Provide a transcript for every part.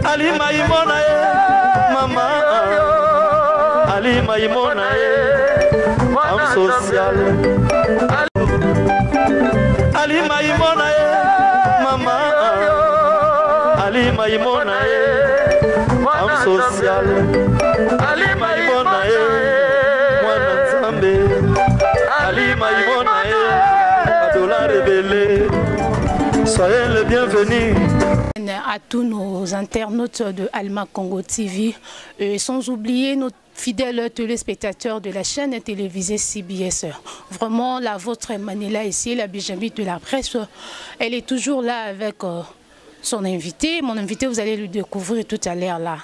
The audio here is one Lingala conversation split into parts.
Alima imona ye mama Alima imona ye femme sociale Alima imona ye mama Alima imona ye femme sociale Alima imona ye mwana Nzambe Alima imona ye badollar ebele. Soyez les bienvenus. À tous nos internautes de Alma Congo TV, et sans oublier nos fidèles téléspectateurs de la chaîne télévisée CBS. Vraiment, la vôtre Manila ici, la Bijamite de la presse, elle est toujours là avec son invité. Mon invité, vous allez le découvrir tout à l'heure là.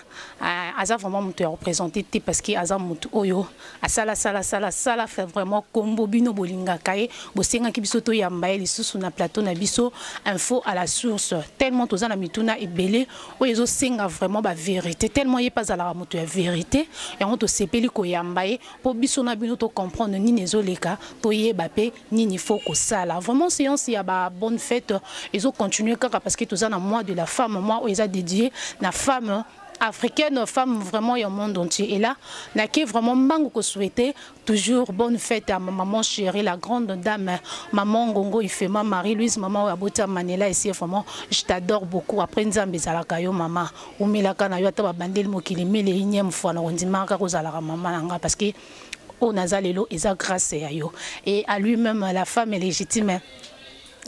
Aza vraiment moto ya représenter te parce que aza moto oyo asala sala sala sala fait vraiment kombo bino bolingaka ye, bosengaki biso toyamba ye lisusu na plateau na biso Info à la source, tellement toza na mituna ebele oyo ezosenga vraiment ba vérité, tellement ye mpe azalaka moto ya vérité. Yango tosepeli koyamba ye mpo biso na bino tocomprendre nini ezoleka, toyeba mpe nini faut kosala. Vraiment, séance ya ba bonne fête ezocontinue kaka parce que toza na mois de la femme, mois oyo eza dédié na femme africaine, femme vraiment au monde entier. Et là, nake vraiment mbangu ko souhaiter toujours bonne fête à ma maman chérie, la grande dame, maman Ngongo Ifema, Marie-Louise, maman Abota Manela, ici vraiment, je t'adore beaucoup. Après Nzambe zalaka yo maman, umelaka na yo ata ba bandeli mokili mele inyem fois na ndimaka kozalaka maman nanga parce que oyo naza lelo eza grâce ya yo. Et à lui-même, la femme est légitime.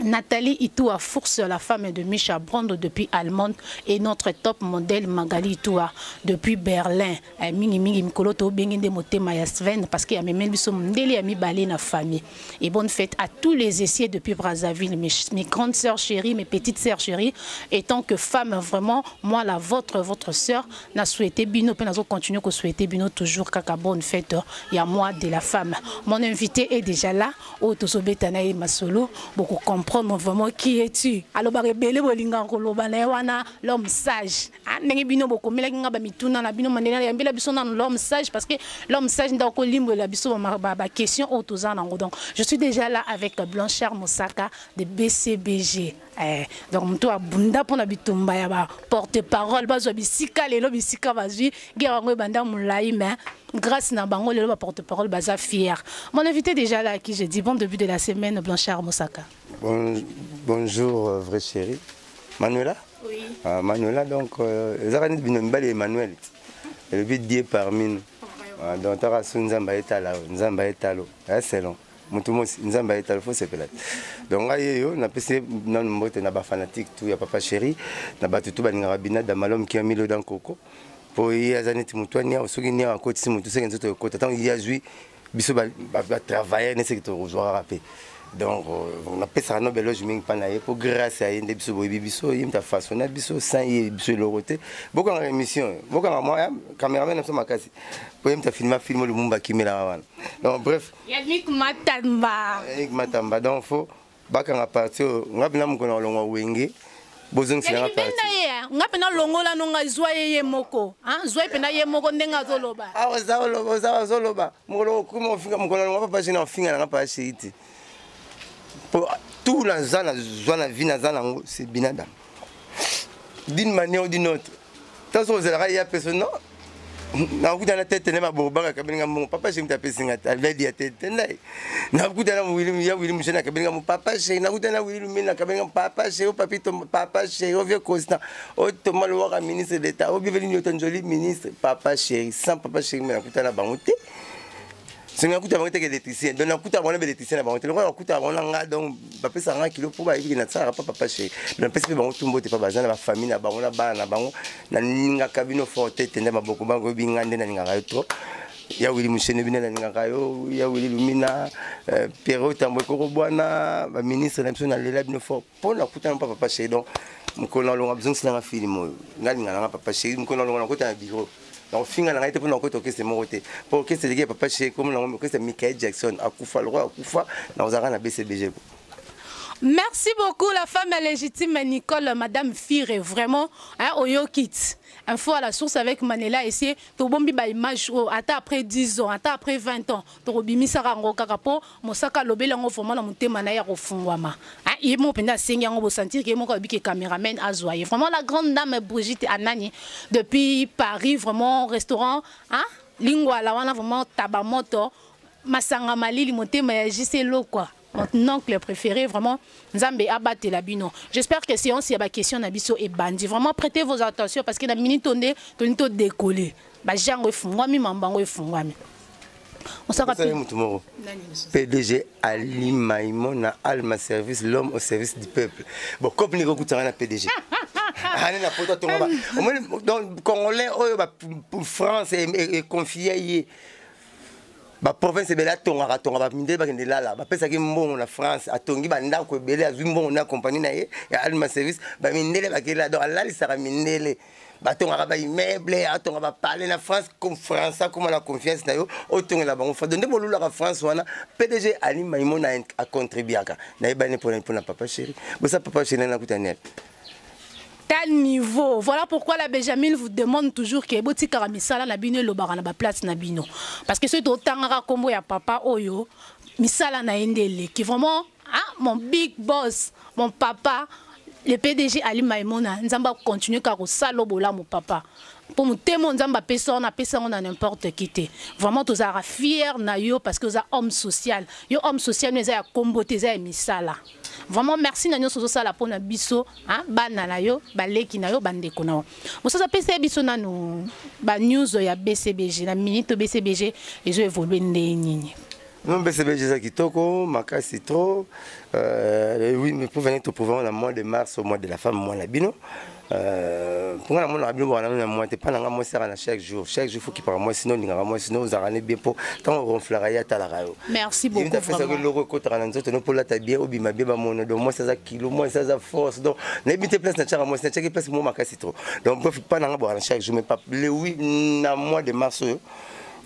Nathalie Itoua Fource, la femme de Micha Brando depuis Allemande, et notre top modèle Magali Itoua depuis Berlin. Mingi mingi mikolo to bengi nde motema ya Sven parce qu'il y a même biso ndele ya mibale na famille. Et bonne fête à tous les essais depuis Brazzaville, mes grandes sœurs chéries, mes petites sœurs chéries. Et tant que femme, vraiment, moi la vôtre, votre sœur, na souhaité bino, pe nazo continuer ko souhaiter bino toujours kaka bonne fête ya mois de la femme. Mon invité est déjà là, oyo tozobeta na ye masolo, boko comprendre vraiment qui es-tu. Alors ba rebelle bolinga koloba na ye wana l'homme sage. Ah, ndenge bino bokomelaki nga ba mituna na bino mandela yambela biso nanu l'homme sage parce que l'homme sage nda kolimbola biso ba question oyo toza nango. Donc je suis déjà là avec Blanchard Mosaka de BCBG. Donc moto abunda mpona bitumba ya ba porte-parole bazwa bisika lelo bisika bazwi guerre yango ebanda molai, mais grâce na bango lelo ba porte-parole baza fier. Mon invité déjà là à qui je dis bon début de la semaine, Blanchard Mosaka. Bon, bonjour vrai chéri Manuela. Oui. Ah, Manuela, donc ezaka neti bino mibali Emmanuel elobi Dieu parmi nous. Ah, donc taka so Nzambe ayetala Nzambe ayetalo selon motu mosi Nzambe ayetalo fo sepela te. Donc ngai yeyo napesi nanu mbote na bafanatique tout ya papa chéri, na bato tout balingaka bina damalhomme qui a mis l'eau dans coco po ye aza neti motu ania soki nia akotisi motu seke nzoto ekota ntango ye azwi biso batravailleur ne seke tokozwakaka mpe. Donc napesaka no beloge mingi mpa na ye mpo grâce ya ye nde biso boyebi biso, ye moto afaçonna biso, sans ye biso eloko te. Bokanga émission, bokanga mwa cameraman na biso makasi po ye moto afilma film Lumumba akimelaka wana. Donc bref, Yannick Matamba. Yannick Matamba. Donc faut bakanga parti oyo nga mpena mokolo na kolongwa Wenge bozongiselanga parti ye nga mpena longola no nga zwa ye ye moko, zwa ye mpena ye moko ndenge azoloba. Awa oza oloba, oza azoloba mokolo okoma ofinga mokolo nalongwa papa chéri na ofinga nanga papa chéri te po tout naza nazwa na vie naza nango c'est binadam d'une manière ou d'une autre. Ntango soki ozelaka ye apeso non nakuta na tete nde maboko akabelinga mbongo papa chéri moto apesinga te aledi ya tete ndai. Nakuta na ya Wili Musheni akabelinga mo papa chéri, nakuta na Wili Lumini akabelinga mo papa chéri, o Papito papa chéri, o vieux Constant, o Thomas Lowaka ministre d'État, o Biveli Nyota Njoli ministre papa chéri. Sans papa chéri me nakuta na bango te. Soki nakuta bango teke électricien, donc nakuta bango na baélectricien na bango te lokola nakuta bango na nga, donc bapesaka nga kilo mpo bayebiki nasalaka pa papa chéri. Donc napesi mpe bango tumbo te mpa baza na bafamille na bango na bana na bango. Nalingaka bino fort te tende maboko bango oyebi nga nde nalingaka yo trop ya Wili Musheni bino nalingaka yo ya Wili Lumina, Pierre Tambo ekoko bwana baministre na biso nalela bino fort mpo nakutana mpa papa chéri. Donc mokolo nalonga bizongiselanga film oyo nga linga nanga papa chéri. Mokolo nalonga nakota na bureau nakofinga na ngai te mpo nakota orchestre moko te mpo orchestre eleki ya papa chéri komo nango orchestre Michael Jackson akufa lokola akufa nakozalaka na BCBG. Merci beaucoup la femme légitime Nicole, Madame Fire, vraiment, hein, Oyokit. Info à la source avec Manela ici, tobombi ba image oh, ata après 10 ans, ata après 20 ans, tokobimisaka yango kaka po mosaka alobeli yango vraiment na motema na ye ya kofungwama. Hein, ye moko mpenza asengi yango bosentir ke ye moko alobi ke cameraman azwa ye. Vraiment la grande dame Brigitte Anani depuis Paris, vraiment restaurant, hein, Lingwala wana vraiment tabamoto, masanga malili motema ya JC Lokwa. Mon oncle préféré, vraiment, Nzambe abatela bino. J'espère que séance ya ba question na biso ebandi. Vraiment prêtez vos attentions parce que na minute onde tolingi to décoller. Ba jango efungwami, mambango efungwami. Osaka Osali motu moko PDG Ali Maimona Alma Service, l'homme au service du peuple. Bon, comme niko kutanga na PDG. Ani na poto tonga ba. Omoni donc congolais oyo ba France e confier ye. Ba province ebele atongaka tonga ba mindele bakende lala bapesaki mbongo na France atongi bandako ebele azwi mbongo na compagnie na ye ya Alma Service ba mindele bakende lala donc alalisaka mindele batongaka ba immeuble atonga ba palais na France comme France akoma na confiance na yo otongela bango France donc nde bolulaka France wana PDG Ali Maimona acontribuaka nayebani mpona papa chéri bosa papa chéri nani nakuta nani tel niveau. Voilà pourquoi la Benjamin vous demande toujours que botikaka misala na bino elobaka na ba place na bino. Parce que soki totangaka kombo ya papa oyo misala na ye nde eleki. Vraiment, hein, mon big boss, mon papa, le PDG Ali Maimona, Nzambe a continuer kaka kosala bolamu papa. Po motema Nzambe apesa wana apesa yango na n'importe qui te. Vraiment tozalaka fier na yo parce que oza homme social. Yo homme social no eza ya kombo te, eza ya misala. Vraiment merci na nyonso ozosala mpona biso, hein, bana na yo, baleki na yo, bandeko na yo. Mosusu apesa ye biso nanu ba news ya BCBG na minute BCBG ezo évoluer ndenge nini? Non, BCBG eza kitoko, makasi trop. Oui, mais pour venir te prouver na mois de mars au mois de la femme, mois na bino. Pour nga namona bino bana na mois te pa na nga mwasi na chaque jour. Chaque jour faut qu'il parle moi sinon lingaka moi sinon ozalaka ne bien po tango ronflaka ye atalaka yo. Merci beaucoup, Yinda fesa vraiment. ke loko ekotaka na nzoto no po lata bien obima bien bamono. Donc mwasi aza kilo, mwasi aza force. Donc nayebi te place na tiaka mwasi, na tiaki place mo makasi trop. Donc bref, pa na nga bwana chaque jour mais pas le 8 na mois de mars oyo.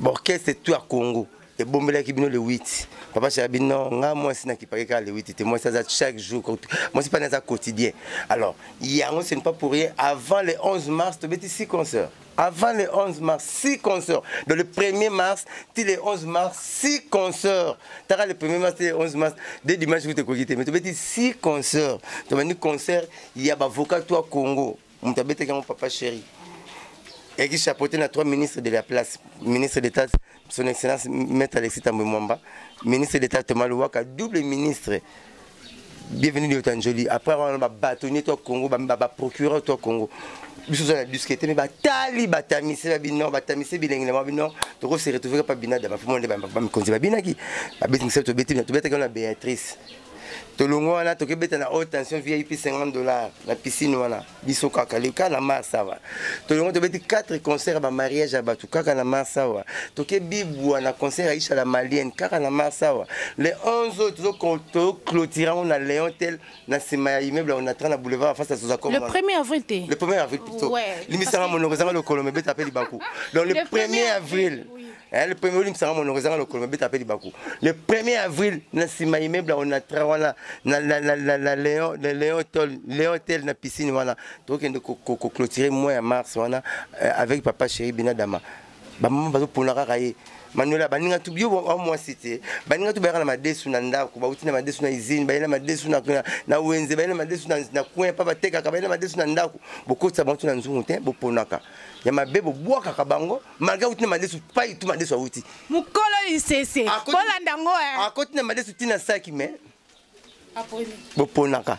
Bon, orchestre tout à Congo. Ebombelaki bino le 8. Papa chéri bino nga mwasi na kipaki kaka le 8 te mwasi aza chaque jour mwasi pa naza quotidien. Alors yango ce n'est pas pour rien avant le 11 mars tobeti 6 concerts. Avant le 11 mars 6 concerts. Donc le 1er mars ti le 11 mars 6 concerts. Taka le 1er mars ti le 11 mars dès dimanche vous te kokite mais tobeti 6 concerts. Tobandi concert ya ba vocal toi Congo. Mutu abetaki yango papa chéri. Et qui chapeautait na 3 ministres de la place, ministre d'État, son excellence Maître Alexis Thambwe Mwamba, ministre d'État Thomas Luhaka, double ministre. Bienvenue de Otanjoli. Après on a bâtonnier toi Congo, ba, ba, ba procureur toi Congo. Biso za discuter mais ba tali ba tamise ba bino, ba tamise bilenge na bino, to se retrouver pa bina da ba monde ba ba mikonzi ba binaki. Ba beti to beti to beti na Béatrice. Tolongo wana tokebeta na haute tension VIP 50 $ na piscine wana biso kaka le cas na mars awa. Tolongo tobeti 4 concerts ba mariage ya bato kaka na mars awa. Tokebibwa na concert ya Aisha la Malienne kaka na mars awa. Le 11 oyo tozo clôturer yango na Léon Tel na nsima ya immeuble on a na boulevard face à Sozacom. Le 1er avril te. Le 1er avril plutôt. Ouais, Limisanga parce que monoko ezanga lokolo mebeta pe libaku. Donc le Le 1er 1er avril. avril, oui. Hein, le 1er limisanga monoko ezanga lokolo mebeta pe libaku. Le 1er avril na nsima immeuble on a wana na na na na na Léon, le Léon Tel, Léon Tel na piscine wana. Tokende ko, ko, ko clôturer mois ya mars wana avec papa chéri Binadama. Ba mama bazo pona kaka ye. Manuela baninga tu bio ba mwasi te. Baninga tu bayaka na madesu na ndako, bauti na madesu na usine, bayela madesu na na wenze, bayela madesu na na coin pa batekaka, bayela madesu na ndako. Bokotisa bango tu na nzungu te, boponaka. Ya mabe bobwakaka bango, malgré uti na madesu, pa itu madesu awuti. Mokolo isese. Bolanda ngo, eh. Akoti na madesu ti na saki mais Aponi. Boponaka.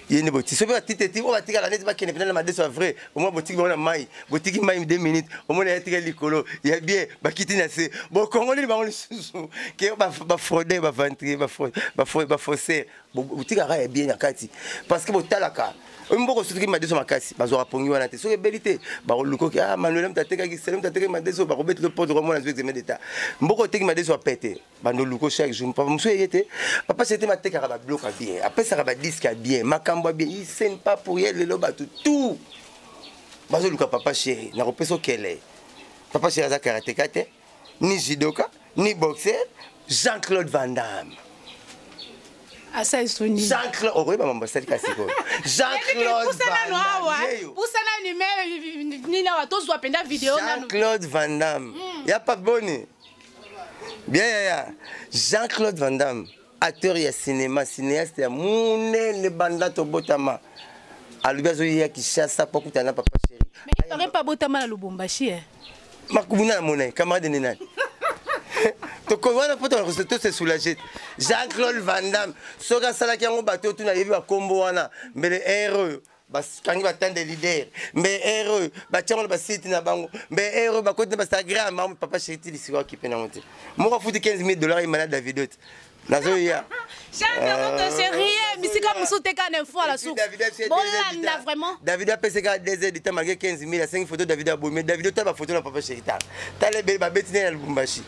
Ye nde botiki. Soki batite ti, oyo batikala neti bakende mpenza na madesu ya vrai. Omoni botiki bango na mai, botiki mai 2 minutes, omoni ya tika likolo, ya bien, bakiti na se. Bokongoli bango lisusu. Ke ba fraude, ba ventri, ba fraude, ba fraude, ba faussaire. Botikaka ya bien na kati. Parce que botalaka. Oyo mboko soki madesu makasi, bazwaka pongi wana te. Soki ebeli te, bakoluka oke, ah, Manuel moto atekaki, Sele moto atekaki madesu, bakobeta to porte komona zwi examen d'état. Mboko oteki madesu ya pete. Bando luko chaque jour. Papa mosusu eye te. Papa c'était matekaka ba biloko ya bien. Apesaka ba disque ya bien, makambo ya bien. Il sait pas pour ye lelo bato tout. Bazoluka papa chéri, nakopesa okele. Papa chéri aza karatéka te, ni judoka, ni boxeur, Jean-Claude Van Damme. Asali soni. Jean-Claude okoyeba mambo asali kasi sikoyo. Jean-Claude Van Damme. Pusana numero nini awa tozwa mpenza video nanu. Jean-Claude Van Damme. Ya pa boni. Bien yaya. Jean-Claude Van Damme, acteur ya cinéma, cinéaste ya munene banda tobotama. Alobi azoya Kinshasa mpo akutana na papa chéri. Mais il paraît pas botama na Lubumbashi eh. Makubuna na mona camarade ne nani. Toko wana mpo to se soulager. Jean-Claude Van Damme soki asalaki yango bato oyo tuna yebi bakombo wana mbele ere oyo bakangi batande leader mbe ere oyo batia yango na basite na bango mbe ere oyo bakoti na bastagram bango papa chéri ti lisiko akipe nango te moko afuti 15 000 dollars emana Davido te nazoya. C'est rien bisika mosusu te kaka na info à la source bolanda vraiment. David apesaka 2 heures du temps malgré 15 000 asengi photo David abomi David otala bafoto na papa chéri tala tala ebele babeti ne na Lubumbashi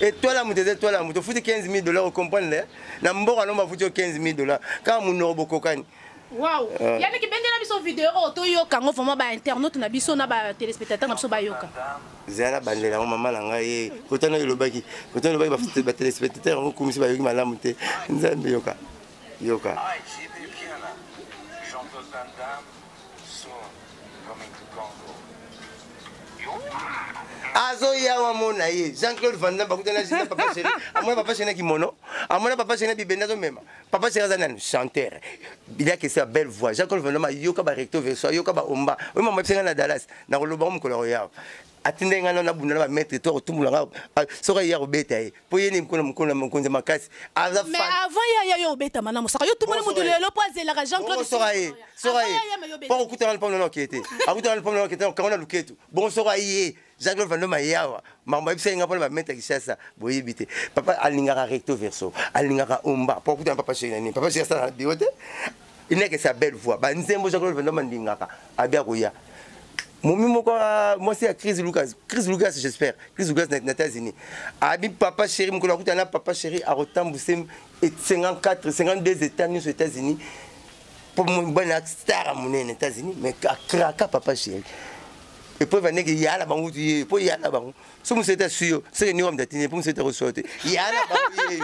etoile ya moto eza etoile ya moto ofuti 15 000 dollars ocomprendre na mboka no bafuti yo 15 000 dollars kaka monoko bokokani. Wow. Yannick bendela biso video oyo toyoka yango vraiment ba internaute na biso na ba téléspectateur na biso bayoka. Zela na bandela yango mama na ngai ye kotana elobaki kotana elobaki ba téléspectateur yango kumisi bayoki malamu te nzambe yoka yoka. Azoya wamona ye Jean-Claude Van Damme bakutana na papa chéri amona papa chéri na kimono amona papa chéri na bibende azomema papa chéri aza nani chanteur il a que sa belle voix. Jean-Claude Van Damme ayoka ba recto verso ayoka ba omba oyo mama bisenga na Dallas nakoloba ngo mokolo ya atinde nga na bunda na ba maître to kotumula nga soki aye akobeta ye po ye ni mokolo mokolo mokonzi makasi aza Mais avant ya ya yo obeta mana mosaka yo tumoli mutu lelo po azelaka Jean-Claude soki aye soki aye po akutana na pamona okete te akutana na pamona okete kango na luketu bongo soki aye Jean-Claude Van Damme ayawa makambo ayebisaki nga mpona bamete ya Kinshasa boyebi te papa alingaka recto verso alingaka omba po akutana papa chéri na nini papa chéri asala na bio te il n'a que sa belle voix banzembo Jean-Claude Van Damme alingaka abi akoya momi moko mwasi ya Chris Lucas Chris Lucas j'espère Chris Lucas na États-Unis abi papa chéri mokolo akutana na papa chéri akotambuse 54 52 états nyonso États-Unis po mobali na star ya monene États-Unis mais akraka papa chéri epo evandeke ya na bango tu ye po ya na bango so mosu ete asui yo soki nioka moto atindi po mosu ete akosua te ya na bango ye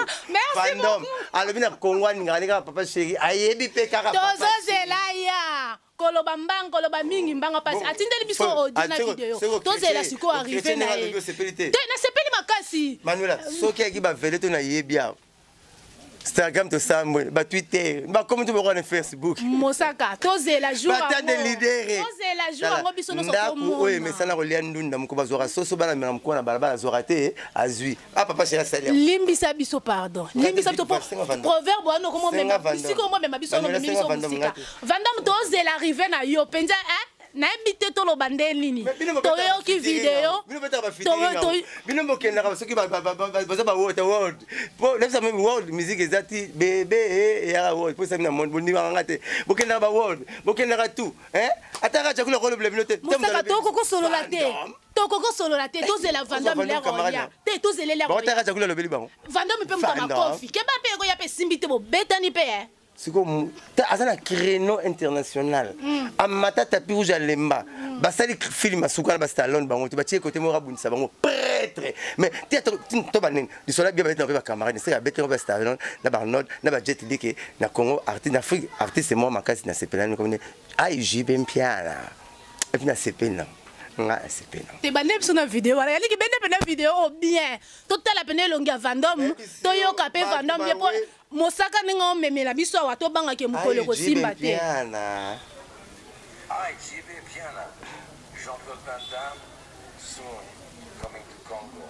Vandome alobi na Congo alingaka ne kaka papa chéri ayebi mpe kaka tozozela ya koloba mbanga koloba mingi mbanga pasi atindeli biso audio na video tozela sikoyo arrive na ye te nasepeli makasi Manuela soki ayaki bavele to nayebi awa Instagram tosambwe ba Twitter bakomi to bakoka na Facebook mosaka tozela jour bata de leader tozela jour yango biso nyonso ndako oyo emesana kolia ndunda moko bazwaka soso bana mela mokolo na balabala azwaka te azwi ah papa chéri asali limbisa biso pardon limbisa biso po proverbe wana okomomema bisika omomema biso omemi biso mosika Vandam tozela arrive na yo mpenza nayebi te toloba nde nini toyoki video bino bokendaka soki baza ba world world po nabisa meme world musique eza ti bebe eyaka world po esami na monde bondimaka nga te bokendaka ba world bokendaka tout ata kaka chakula kolobela bino te mosaka tokokosolola te tokokosolola te tozela Vandam leroya te tozelela baotaka chakula alobeli bango Vandam mpe moto ya makofi keba mpe ekoya mpe esimbi te bobetani mpe sikoyo aza na créneau international amata tapis rouge alemba basali film asuka na bastalone bango te batie kote moko abundisa bango prêtre mais te to banini lisolo bia babeti na mpe bacamarade esika abeti yango bastalone na baarnold na bajet like na Congo artiste na Afrique artiste moko makasi nasepelani komine aijb mpiana epuis nasepeli nango nga nasepeli nango te bande biso na video wana yaliki bende mpe na video oyo bien totala pene elongi ya Vandome toyoka mpe Vandome bien po mosaka ndenge omemela biso awa tobangaki mokolo ekosimba te. IGB Piana, Jean-Claude Van Damme, soon coming to Congo.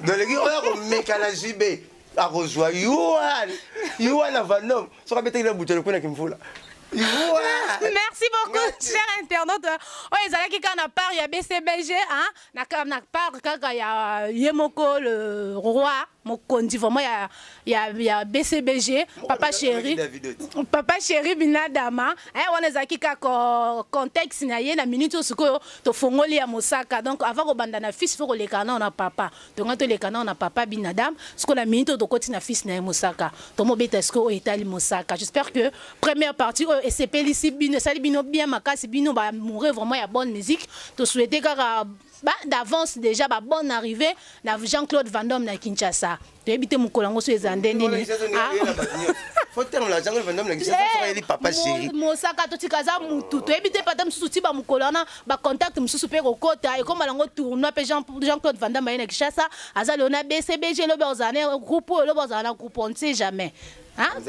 Doleki oyo akomeka na JB akozwa yuan yuan na Vandome soki abetaki na butu alokwelaki mvula. Merci beaucoup, cher internaute. Oyo ezalaki kaka na part ya BCBG, hein? Na part kaka ya ye moko le roi mokonzi vraiment ya BCBG, papa chéri. Papa chéri Binadama, hein, wana ezalaki kaka contexte na ye na minute oyo sikoyo tofongoli ya mosaka. Donc avant kobanda na fils faut koleka na papa. Tonga toleka na papa Binadam, sikoyo na minute oyo tokoti na fils na ye mosaka. Tomobeta sikoyo oyo etali mosaka. J'espère que première partie oyo esepelisi bino, esali bino bino bien makasi, bino ba amoureux vraiment ya bonne musique. To souhaiter kaka ba d'avance déjà ba bonne arrivée na Jean-Claude Van Damme na Kinshasa. Toyebi te mokolo yango so eza nde nini. Faut terme la Jean-Claude Van Damme na Kinshasa, soki papa chéri. Mosaka, totika aza mutu, toyebi te pata mosusu ti bamokolo wana bacontact mosusu mpe kokota, ekóma nango tournoi mpe Jean-Claude Van Damme aye na Kinshasa, aza lelo na BCBG, elobi ozala na groupe oyo, elobi ozala na groupe, on ne sait jamais.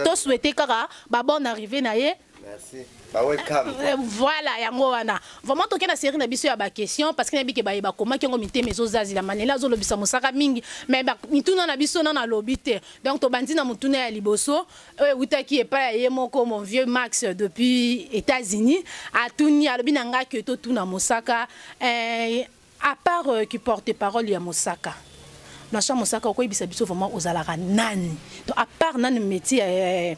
Tosouhaite kaka babonne arrivée na ye. Merci. Ba welcome. Voilà, yango wana. Vraiment, toke na série na biso ya ba question parce que nayebi ke bayeba komaki yango, mitema ezozazila. Manela azolobisa mosaka mingi, mais mituna na biso nano alobi te. Donc tobandi na motuna ya liboso oyo ewutaki epai ya ye moko, mon vieux Max depuis États-Unis. Atuni, alobi na ngai ke totuna Mosaka, à part qui porte parole ya Mosaka, Blanchard Mosaka, okoyebisa biso vraiment ozalaka nani? Donc à part nani métier,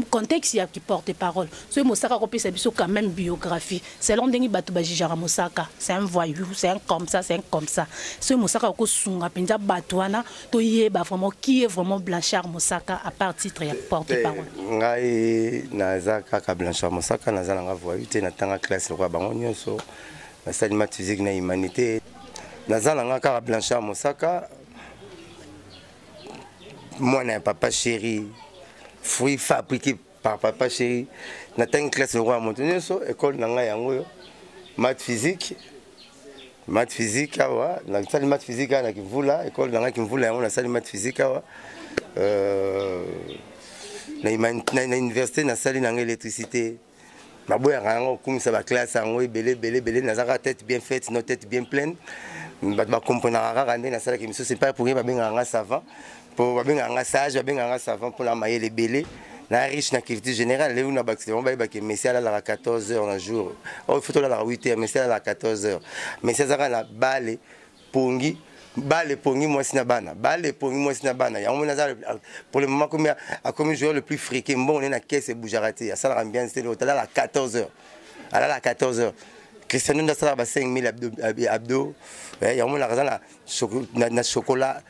contexte ya qui porte parole, soki Mosaka akopesa biso quand même biographie selon ndenge bato bajugeaka Mosaka, c'est un voyou, c'est un comme ça, c'est un comme ça, soki Mosaka akosunga mpenza bato wana, toyeba vraiment qui est vraiment Blanchard Mosaka à part titre ya porte parole. Ngai naza kaka Blanchard Mosaka, naza nanga voyou te, natanga classe lokola bango nyonso, nasali math, physique na humanité. Naza nanga kaka Blanchard Mosaka, mwana ya papa chéri, fruit fabriqué par papa chéri. Natangi classe lokola moto nyonso. École na ngai yango oyo, math physique, math physique awa nasali math physique awa na Kimvula. École na ngai Kimvula, yango nasali math physique awa. Na université nasali nanga électricité. Naboyaka yango okumisa baclasse yango ebele ebele ebele. Nazaka tête bien faite, no tête bien pleine. Bato bakomprenaka kaka nde nasalaki miso. C'est pas pour rien babengaka nga savant, po babengaka nga sage, babengaka nga savant mpona mayele ebele na riche na culture générale. Lelo na bakisi bango bayebaki Messi alalaka 14 heures na jour oyo, faut tolalaka 8 heures. Messi alalaka 14 heures. Messi azaka na bale pongi, bale pongi, mwasi na bana, bale pongi, mwasi na bana. Yango moni aza pour le moment akomi, akomi joueur le plus friqué. Mbongo ne na caisse ebougeaka te, asalaka ambiance te. Alala 14 heures, alala 14 heures. Cristiano nde asalaka ba 5000 abdo, abdo. Yango monaka aza na chocolat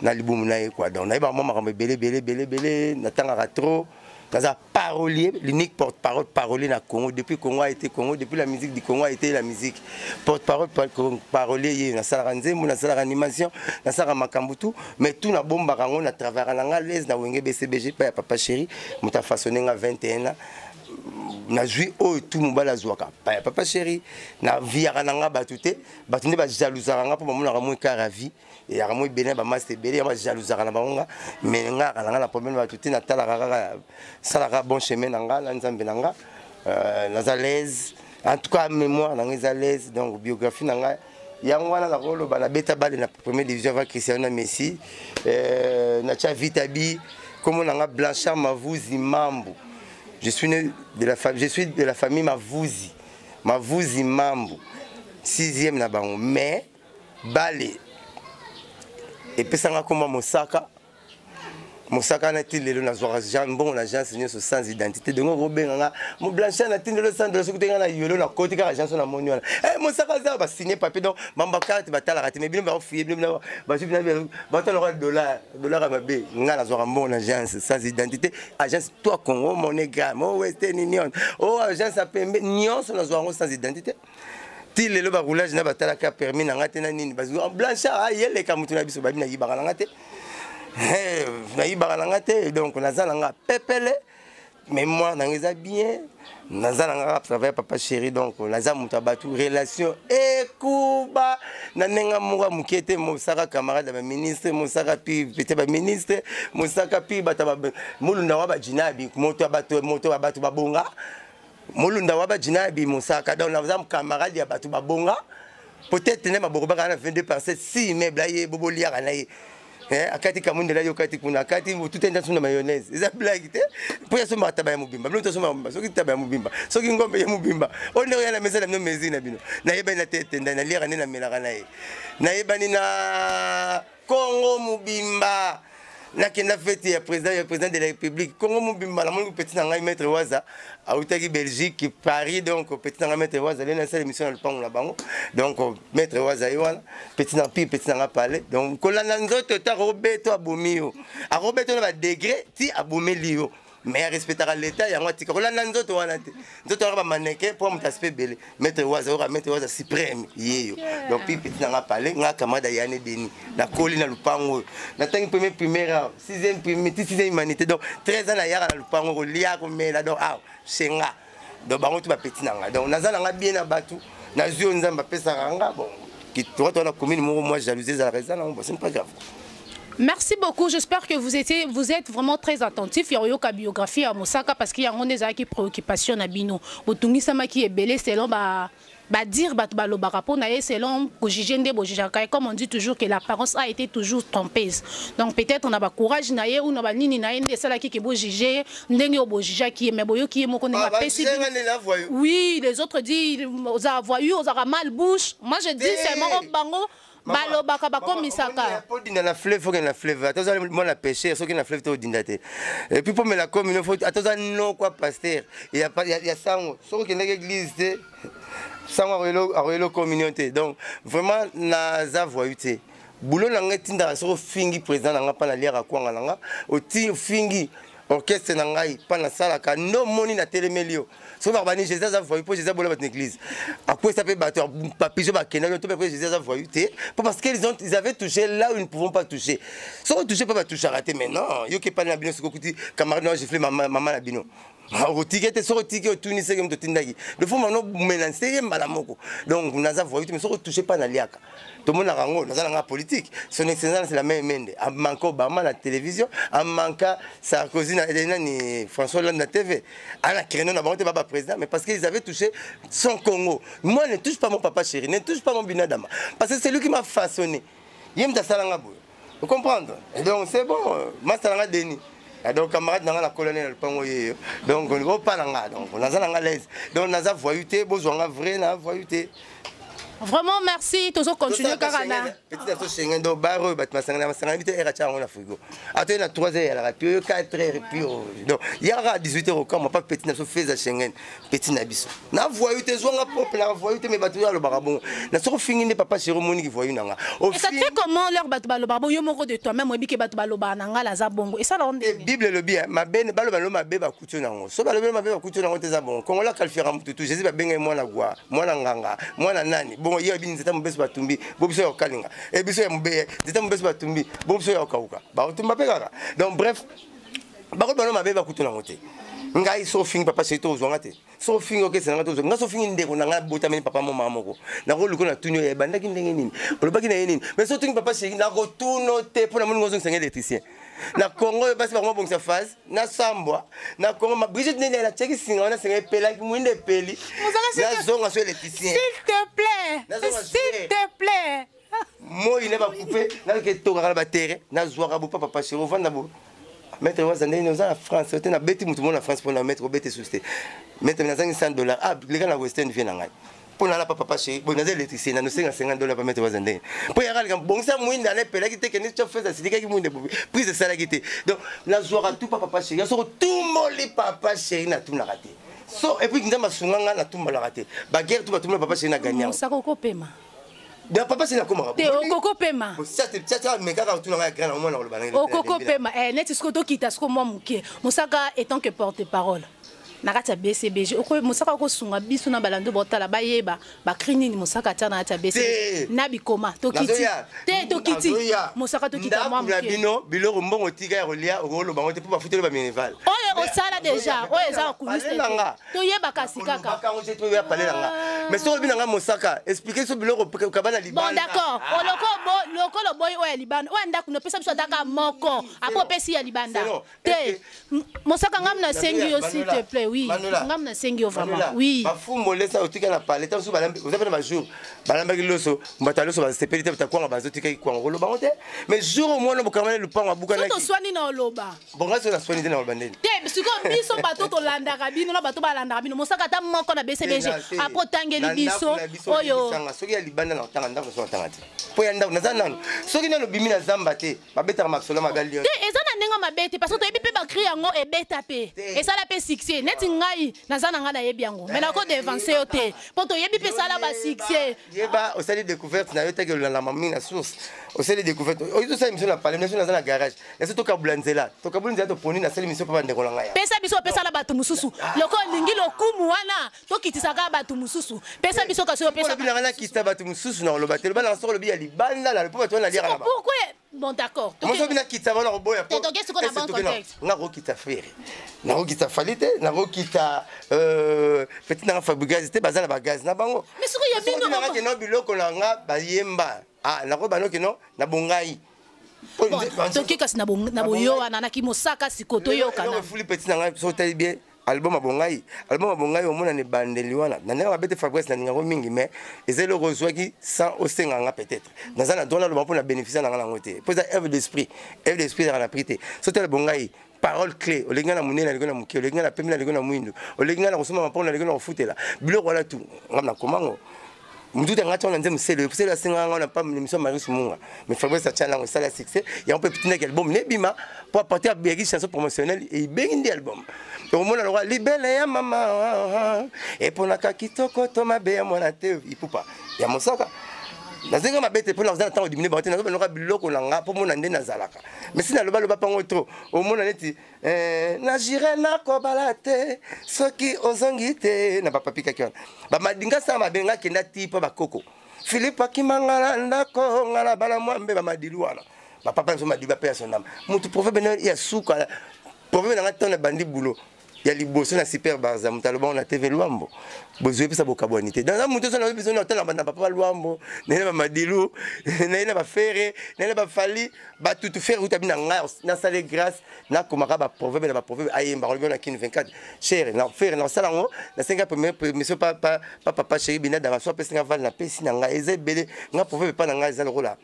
na libumu na ye quoi. Donc nayebaka mwa makambo ebele ebele ebele ebele, natangaka trop. Naza parolier, l'unique porte-parole parolier na Congo depuis Congo a été Congo, depuis la musique du Congo a été la musique. Porte-parole parolier ye, nasalaka nzembo, nasalaka animation, nasalaka makambo tout, mais tout nabombaka yango. Na travaillaka na nga l'aise na Wenge BCBG pa ya papa chéri, moto afaçonne nga 21 ans. Nazwi oyo tu mobali azwaka pa ya papa chéri. Naviaka na nga bato te, bato nde bajalousaka nga mpo bamonaka mo écart ya vie eyaka mo ebele na bamaster ebele, ya bajalousaka na bango nga. Mais nga aka na nga na problème bato te, natalaka kaka, salaka bon chemin na nga na Nzambe na nga. Naza l'aise, en tout cas mémoire na nga eza l'aise. Donc biographie na nga yango wana. Nakoloba nabeta bale na première division avant Cristiano na Messi, natia vitabi. Kombo na nga Blanchard Mavuzi Mambu. Je suis né de la je suis de la famille Mavuzi, Mavuzi Mambu, sixième na bango. Mais bale epesanga komba Mosaka. Mosaka na ti lelo nazwaka mbongo na agence nyonso sans identité. Donc okobenganga Blanchard, na ti lelo sans dollar. Soki tenga na yolo, nakoti kaka agence, namoni wana Mosaka aza, basigne papier. Donc mambo carte batalaka te, mais bino baofuye, bino bazwi, batalaka dollar, dollar ya mabe. Nga nazwaka mbongo na agence sans identité, agence toi Congo, MoneyGram, o Western Union, o agence ya pembe nyonso, nazwaka yango sans identité. Ti lelo baroulage na batalaka permis na nga te na nini. Bazwi Blanchard ayeleka motu na biso, babi nayibaka na nga te, nayibaka na nga te. Donc naza na nga pepele, mémoire na nga eza bien. Naza na nga travail papa chéri. Donc naza moto ya bato, relation ekuba na ndenge moko ya moke te. Mosaka camarade ya baministre, Mosaka pi pete baministre, Mosaka pi bato molunda wa bajinabi, moto ya bato, moto ya bato babonga, molunda wa bajinabi Mosaka. Donc naza camarade ya bato babonga, peut-être nde maboko baka na 22 par 7 si immeuble aye boboliaka na ye, akati kamundela yo kati kuna, akati tuta nda suna mayonnaise. Eza blague te, mpo ya sombaka taba ya mobimba. Bino tosomba mobimba, soki taba ya mobimba, soki ngombe ya mobimba oyo ndenge oya na mesa na bino, mesure na bino. Nayebani na te tenda, naliaka nde, namelaka na ye. Nayebani na Congo mobimba. Nakenda fête ya président, ya président de la République, Congo mobimba. Namoni petit na ngai maître Waza autaki Belgique, Paris. Donc petit na ngai maître Waza lelo nasala émission na lupango na bango. Donc maître Waza ye wana, petit na pi, petit na nga pale. Donc kolanda nzoto te, akobeto abomi yo, akobeto na badegré ti abomeli yo. Mais arespectaka leta yango, atika kolanda nzoto wana te. Nzoto wana bamaneke mpo moto asipe ebele. Maître Waza oyoka, Maître Waza suprême yeyo. Donc pi petit nanga pale nga camarade ayane Deni, nakoli na lupango oyo, natangi premier primaire awa, sixième primaire ti sixième humanité, donc 13 ans nayaka na lupango kolia, komela. Donc awa senga, donc bango tu bapeti na nga, donc naza nanga bien na bato, nazwi oyo Nzambe apesaka nga. Bon, toa toa na commune moko, mwa jalousie ezalaka, eza nango. Bon, c'est pas grave. Merci beaucoup. J'espère que vous êtes vraiment très attentifs. Il y a une biographie à Mosaka parce qu'il y a une préoccupation na bino. Otungisamaki ebele selon ba ba dire bato balobaka mpo na ye, selon kojuge nde bojugaka. Comme on dit toujours que l'apparence a été toujours trompeuse, donc peut-être na bacourage na ye ou na banini na ye nde esalaki ke bojuge ndenge oyo bojugeaki ye. Mais boyoki ye moko ndenge apesi. Oui, les autres dit oza voyou, ozalaka mal bouche. Moi, je dis seulement bango balobaka, bakomisaka. Odinda na fleuve, okende na fleuve, ata oza mwana pêcheur, soki na fleuve te, odinda te. Et puis pomela commune, ata oza nokwa pasteur ya sango, soki okendaki église te, sango akoyela communion te. Donc vraiment naza voyu te. Boulot na ngai etindaka, soki ofingi président na ngai mpa naliaka kwanga na nga, oti ofingi orchestre na ngai mpa nasalaka, nde omoni natelemeli yo. Soki bakobani Jésus aza voyu mpo Jésus abola bato na église, akwesa mpe bato, bapigeon bakendaki to mpe. Jésus aza voyu te, mpo parce que ils avaient touché là où ils ne pouvons pas toucher. Soki otouche mpe batouchaka te. Mais non, yoki epali na bino, soki okuti camarade na gifle mama na bino, otiki te. Soki otiki, otuni seke moto otindaki le fo mano menace ye mbala moko. Donc naza voyu te, mais soki otouche mpa naliaka, tomonaka yango. Naza nanga politique. Son Excellence la même Mende amanka Obama na télévision, amanka Sarkozy na nani, François Hollande na TV, ana créneau na bango te, baba président. Mais parce qu'ils avaient touché son Congo. Moi, ne touche pas mon papa chéri, ne touche pas mon binadama, parce que c'est lui qui m'a façonné. Ye moto asalanga boye, vous comprendre. Et donc c'est bon, masalanga Deni, donc camarade nanga na colonel na lupango ye, donc opa na nga, donc naza nanga l'aise. Donc naza voyu te, bozwanga vrai na voyu te. Vraiment merci, tozo continuer kaka na petit aso Schengen. Donc bar oyo bato masangana masangana bi te, ere atia yango na frigo, atoye na 3 heures yalaka pio, yo 4 heures pio. Donc yaka 18 heures okama pa petit na biso Feza Schengen, petit na biso. Na voyu te, zwanga propre na voyu te. Mais bato oyo alobaka bongo na soki ofingi nde papa chéri, omoniki voyu na nga. Et ça te fait comment leur bato balobaka bo yo moko de toi-même oyebi ke bato balobaka na nga naza bongo, esala ndenge? Bible elobi mabe baloba lo mabe bakuti yo nango, so balobi mabe bakuti yo nango te. Eza bongo, Kongola qualifiera mutu tu. Jésus babengai mwana gwa, mwana nganga, mwana nani. Bongo ye oyebi nzeta mobeso batumbi bo biso ya kokalinga e biso ya mobe, nzeta mobeso batumbi bo biso ya kokauka, bakotumba mpe kaka. Donc bref, bakoloba no mabe bakuti nango te. Ngai so ofingi papa chéri, to ozwanga te. So ofingi okesa nanga, to ozwanga. Ngai so ofingi ndeko na ngai, botameli papa mo mama moko, nakoluka na tuni oyo ebandaki ndenge nini, olobaki na ye nini. Mais so otungi papa chéri, nakotuno te, mpo namoni ngozongisanga électricien na Congo oyo basi bakoma bongisa phase na sambwa na Congo. Brigitte nene natiaki singa wana, singa epelaki, mwinda epeli, nazonga so électricien. S'il te plaît, s'il te plaît. Moi na bakupe nayoki etokaka na baterrain, nazwaka bo pa papa chéri, ovanda bo maître Waza ndenge oza na France te. Nabeti motu mo na France mpona maître obete susu te. Maître, nazangi 100 dollar, ah, leka na Western vie na ngai mpo nala pa papa chéri boye, naza électricien, nanosenga 50 dollar pa maître Waza ndenge mpo yaka leka bongisa mwinda na epelaki te, kende tia fese, asilikaki mwinda, prise esalaki te. Donc nazwaka tu pa papa chéri. Soko tumboli papa chéri, natunaka te. So et puis Nzambe asunga nga, natumbalaka te. Baguerre tu batumbola papa chéri, na gagner. Mosaka, okopema. Donc papa chéri nakomaka. Te, okokopema. Me kaka otuna ngai grand omona koloba. Okokopema neti sikoyo tokita sikoyo mwa moke. Mosaka, étant que porte parole na kati ya BCBG, Mosaka okosunga biso na balando botala, bayeba bacri nini Mosaka atia na kati ya BCBG na bikoma. Tokiti te, tokiti Mosaka, tokita mwa moke. Bino biloko mbongo tika ya kolia, okoloba ngo te mpo bafuteli baminerval. Oyo osala déjà, oyo eza kuluse, toyebaka si kaka. Pale na nga, mais soki olobi na nga Mosaka, explique so biloko kaba na libanda. Bon, d'accord, lokolo boyi oyo ya libanda, oyo ya ndako nopesa biso ataka moko, apo opesi ya libanda te. Mosaka, ngam nasengi yo, s'il te plaît. Oui, ngam nasengi yo vraiment, oui. Bafumbo lesa otika na pale ta mosusu, oza mpe na bajour balambaki loso, bato ya loso basepeli te, batakwanga bazotikaki kwanga, koloba ngo te. Mais jour omwana bokamani lupango abukanaki. Toswani na oloba. Bon, ngai so naswani te, na koloba ndeni? Te, sikoyo biso bato tolandaka bino na bato balandaka bino, Mosaka, ata moko na BCBG apo otangeli biso oyo. Soki ya libanda na otanga, ndako so natanga te, mpo ya ndako naza nano. Soki nano bimi na zamba te, babetaka masolo mabe. Te, eza na ndenge mabe te, parce que toyebi mpe bacri yango ebeta mpe esala mpe succès. Neti ngai naza na ngai, nayebi yango, mais nako devance yo te, mpo toyebi mpe esala basuccès. Yeba, osali découverte na yo teke olanda mingi na source. Osali découverte, oyi tosala émission na palais, naso naza na garage, naso tokabula nzela, tokabuli nzela, toponi, nasali émission mpo bandeko na ngai. Pesa biso, opesa na bato mosusu. Loko olingi lokumu wana, tokitisaka bato mosusu. Pesa biso kasi, opesa. Olobi nanga nakita bato mosusu, na koloba te. Loba nanga soko olobi ya libanda na po bato wana naliaka na ba. Pourquoi? Bon, d'accord. Moso obi nakita wana, koboya. Te, toke sikoyo na bon contexte. Nga kokita Ferre, nakokita Fally te, nakokita petit nanga Fabregas te, baza na bagaz na bango. Mais sikoyo ya bino? Nanga keno biloko na nga bayemba, ah, nakoyeba nokeno na bongai. Bon, toke kasi na boyo wana naki mosaka siko, toyokana. Efuli petit na ngai. So otali bien album abongai, album abongai, omona na ebandeli wana na ndenge mabe te. Fabrice, nalingango mingi, mais eza eloko ozwaki sans osenga nga. Peut-être naza na droit naloba mpo na bénéfice na nga nango te, mpo eza œuvre d'esprit. Œuvre d'esprit ezaka na prix te. So tala bongai, parole clé: olingi nga na monene, nalingi na moke, olingi nga na pembe, nalingi na mwindu, olingi nga na kosomba mapongo, nalingi na kofutela biloko wana tu. Ngam na komango mutu te, nga tia na nzembo sele sele asengaka nga na pa émission Marius Munga, mais Fabrice atia nango, esala succès yango mpe pitindaki album nebima, po à partir ya chanson promotionnelle ebengi nde album. Okomona lokwa libele ya mama eponaka kitoko to mabe ya mwana te, ipupa ya mosaka. Nazenga mabe te, mpona koza na ntango dimine bango te. Nazobanoka biloko na nga mpo mona nde nazalaka, mais si nalobaloba mpango trop, omona neti na jure nakobala te soki ozongi te na bapapi kaki wana bamadinga sala mabe. Nga kenda ti mpo bakoko Philipe akimanga na ndako, nga na bana mwambe bamadilu wana, bapapa biso madilu bape ya sonama motu. Proverbe na ya suka, proverbe nanga ntango na bandi bulo ya liboso na Super Barza, moto alobango na TV Lwambo, bozwi epesa bokabwani te. Dans moto ozo na biso na otala na papa Lwambo, naye na bamadilu, naye na baFerre, naye na baFally, batutu Ferre uta bina ngai nasale grâce nakomaka baproverbe na baproverbe ayemba olobi na Kini 24 chere na Ferre nasala yango. Nasenga première permission pa papa chéri binadanga, so apesinga vale, napesi na ngai. Eza ebele nga proverbe epa na ngai eza lokola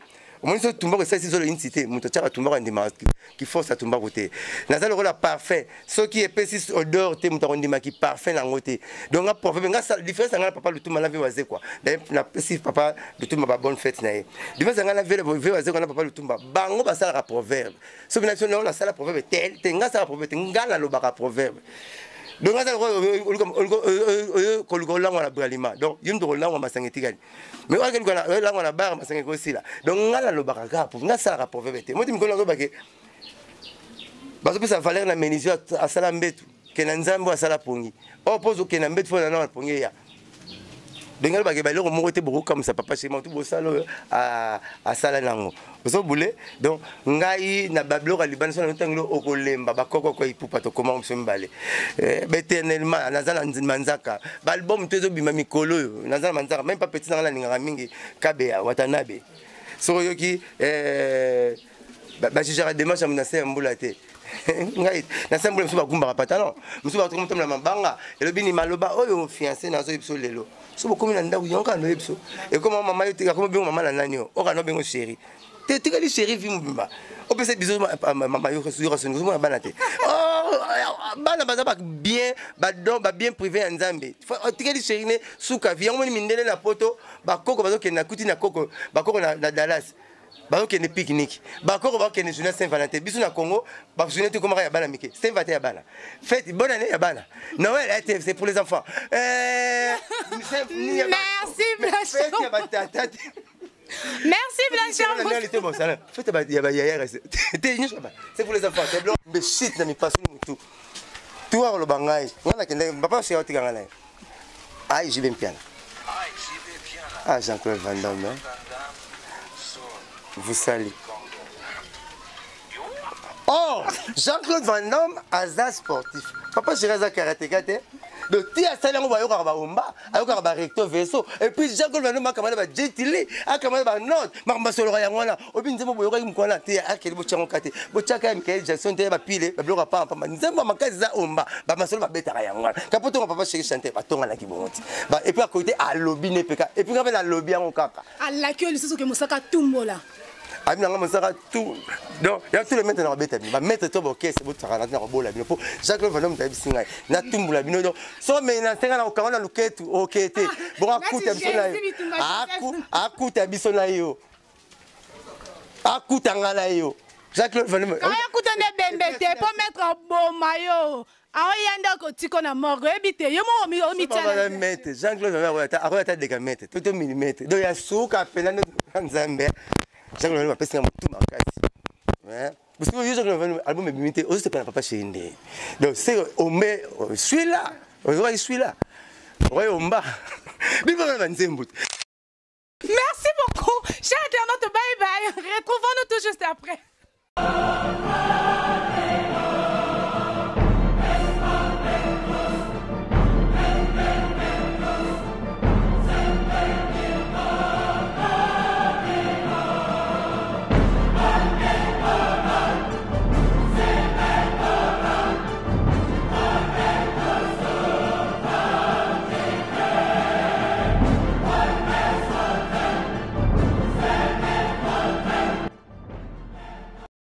omoni so tumbako esalisi zolo inti te. Moto atiaka tumbako andimaka kiforce ya tumbako te. Naza lokola parfum, soki epesi odeur te, moto akondimaki parfum nango te. Donc nga proverbe nga, différence na nga na papa Lutumba na ve Wazekwa, napesi papa Lutumba ba bonne fête na ye. Différence na nga na ve Wazekwa na papa Lutumba, bango basalaka proverbe. Soki na biso nasala proverbe te te, nga asala proverbe te, nga nalobaka proverbe. Donc nga aza koluka olangwa na Bralima, donc yo moto kolangwa masanga etikali, mais oyo akeluka olangwa na bar, masanga ekosila. Donc nga nalobaka kaka, nga asalaka proverbe te. Moti mikolo nazobake bazopesa valeur na menuisier asala mbetu ke na Nzambe oyo asala pongi oyo, mpo ozokende na mbetu fo na pongi eya. Ndenge alobake baloko moko te, bokokamwisa papa chéri tu bosala oyo asala nango ozobule. Donc ngai na babiloko ya libanda so na ntango okolemba bakokoko ipupa, tokoma biso mibale baéternellement. Naza na manzaka, baalbum to ezobima mikolo oyo, naza na manzaka. Même pas petit nanga nalingaka mingi Kabeya Watanabe. Soki oyoki bajugeaka démarche ya na se ya mbula te, ngai na se ya mbula mosusu bagumbaka pantalon, mosusu bakomotambola mabanga. Elobi ni maloba oyo fiancé nazoyebi biso lelo, so bokomi na ndako yango kaka noyebi biso ekoma mama yo te, akoma bengo mama na nani oyo oka no bengo chéri te, tikali chéri vi mobimba opesa biso mama yoka soni, ozomona bana te. Bana baza babien, badon, babien privé ya Nzambe. Tikali chéri ne suka vi yango. Moni mindele na poto, bakoko bazokende na kuti na koko, bakoko na Dallas bazokende pique-nique, bakoko bakokende journée Saint Valentin. Biso na Congo, bajournée te ekomaka ya bana mike. Saint Valentin ya bana, fête bonne année ya bana, Noël c'est pour les enfants. Merci Blanchard, ya batata te. Merci Blanchard. Fête ya bayaya te nyonso, c'est pour les enfants. C'est blanc mbe shit na mipasoli motu tuwa koloba. Ngai ngai nakende papa oseka otikanga na ye. Ai JB Mpiana, ah, Jean-Claude Van Damme, vous salue. Oh, Jean-Claude Van Damme aza sportif. Papa chéri aza karatéka te. Donc ti asali yango, bayokaka baomba, ayokaka barecto verso. Et puis Jean-Claude Van Damme akamana ba Jet Li, akamana banote, makambo basololaka yango wana. Obi nzembo boyokaki mokwana te, akeli botyango ka te, botyaka ya Michael Jackson te, bapile babiloko ya pamba. Nzembo ya makasi eza omba, bamasolo babetaka yango wana. Kapo tonga papa chéri chanteur batonganaki bongo te. Et puis akoki te alobi ne peka. Et puis nga mpe nalobi yango kaka. Alaki oyo lisusu ke mosaka tumbola. Abi nanga mosaka tout, donc ya tous les maîtres na babeta bino, bamaître to bokese botisaka na kobola bino, mpo Jacques Van Damme tayebisi ngai natumbola bino. Donc so me na nsenga na kokanga na luketu oke te bongo, akuta biso na yo, akuta biso na yo, akuta nga na yo, Jacques Van Damme. Akuta. Wana ebembe te mpo maître aboma yo. Aoya nde akotiko na morgue, oyebi te yo moko omitia. Maître Jean-Claude akoya ata décamètre to millimètre, donc ya suka mpena nzambe. Jean-Claude apesinga motu makasi parce que yo Jean-Claude, album ebimi te, ozosepela na papa chéri nde. Donc c'est ombe suis là, ozokaki suis là, okoki omba bibanga banzembo. Merci beaucoup, chers internautes. Bye bye. Retrouvons-nous tout juste après.